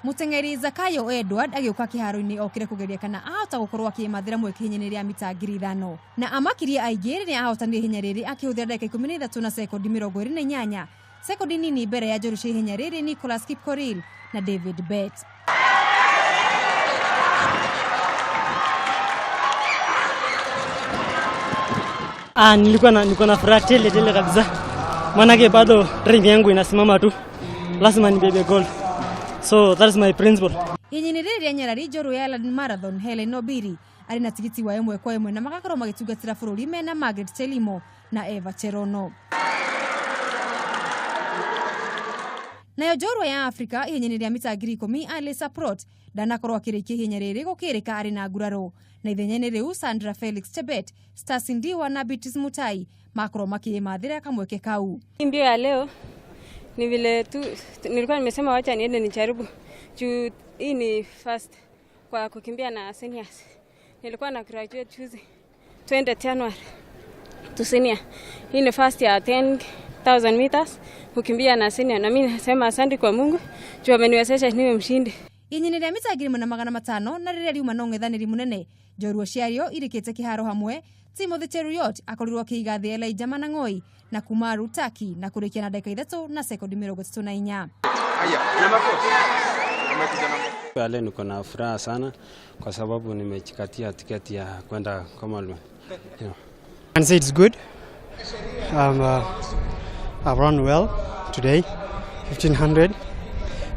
Mũteng'eri Zakayo Edward agĩũka kĩharo-inĩ okire kũgeria kana ahota gũkorwo akĩmathĩra mweke ihenya-inĩ rĩa mita 5,000 na amakirie aingĩ rĩrĩa ahotanire ihenya rĩrĩ akĩhũthĩra ndagĩka 13 na sekondi 28, sekondi nini mbere ya njorua cia ihenya rĩrĩ Nicholas Kipkorir na David Bett. Nilikuwa na furaha tele tele kabisa. Maanake bado dream yangu inasimama tu. Lazima nibebe gold. So that is my principle. Ihenya-inĩ rĩrĩ rĩa nyarari njorua ya London Marathon Helen Obiri arĩ na tigiti wa 1 kwa 1 na magakorwo magĩtungatĩra bũrũri mena Margaret Chelimo na Eva Cherono. Nayo njorua ya Afrika ihenya-inĩ rĩa mita 10,000 Alice Aprot ndanakorwo akĩrĩkia ihenya rĩrĩ gũkĩrĩka arĩ na nguraro, na ithenya-inĩ rĩu Sandra Felix Chebet, Stasi Ndiwa na Beatrice Mutai makorwo makĩmathĩra kamweke kau. Mbio ya leo ni vile tu nilikuwa nimesema wacha niende nijaribu juu hii ni first kwa kukimbia na seniors. Nilikuwa na graduate juzi 20 January to senior. Hii ni first ya 10,000 meters kukimbia na senior, na mimi nasema asante kwa Mungu juu ameniwezesha niwe mshindi. Ihenya-inĩ rĩa mita 1,500 na rĩrĩa riuma na ũng'ethanĩri mũnene, njorua ciario irĩkĩte kĩharo hamwe. Timothy Cheruiyot akorirwo akĩiga thĩ Elijah Manang'oi na Kumaru Taki na kũrĩkia na ndagĩka 3 na sekondi 34. Leo niko na furaha sana kwa sababu nimejikatia tiketi ya kwenda Commonwealth. Yeah. I can say it's good. I've run well today, 1500.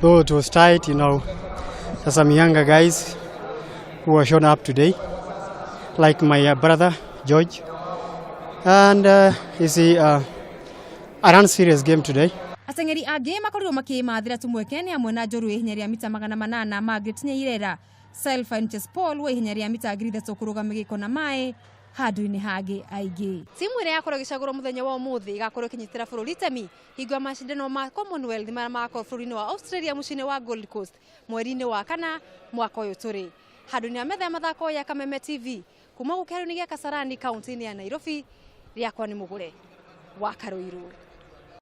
Though it was tight, there's some younger guys who are shown up today, like my brother George. And you see, I ran serious game today. Ateng'eri angĩ makorirwo makĩmathĩra tumweke nĩ hamwe na njorua ya ihenya rĩa mita 800 Margaret Nyairera, Sylvain Paul wa ihenya rĩa mita 3,000 kũrũga mĩgĩko na maĩ handũ-inĩ hangĩ aingĩ. Timu ĩrĩa yakorwo ĩgĩcagũrwo mũthenya wa ũmũthĩ ĩgakorwo ĩkĩnyitĩra bũrũri itemi hingo ya macindano ma Commonwealth marĩa magakorwo bũrũri-inĩ wa Australia mũciĩ-inĩ wa Gold Coast mweri-inĩ wa kana mwaka ũyũ tũrĩ. Handũ-inĩ ha metha ya mathako ya Kameme TV kuma gũkĩharo-inĩ gĩa Kasarani kaunti-inĩ ya Nairobi, rĩakwa nĩ Mũgũre wa Karũirũ.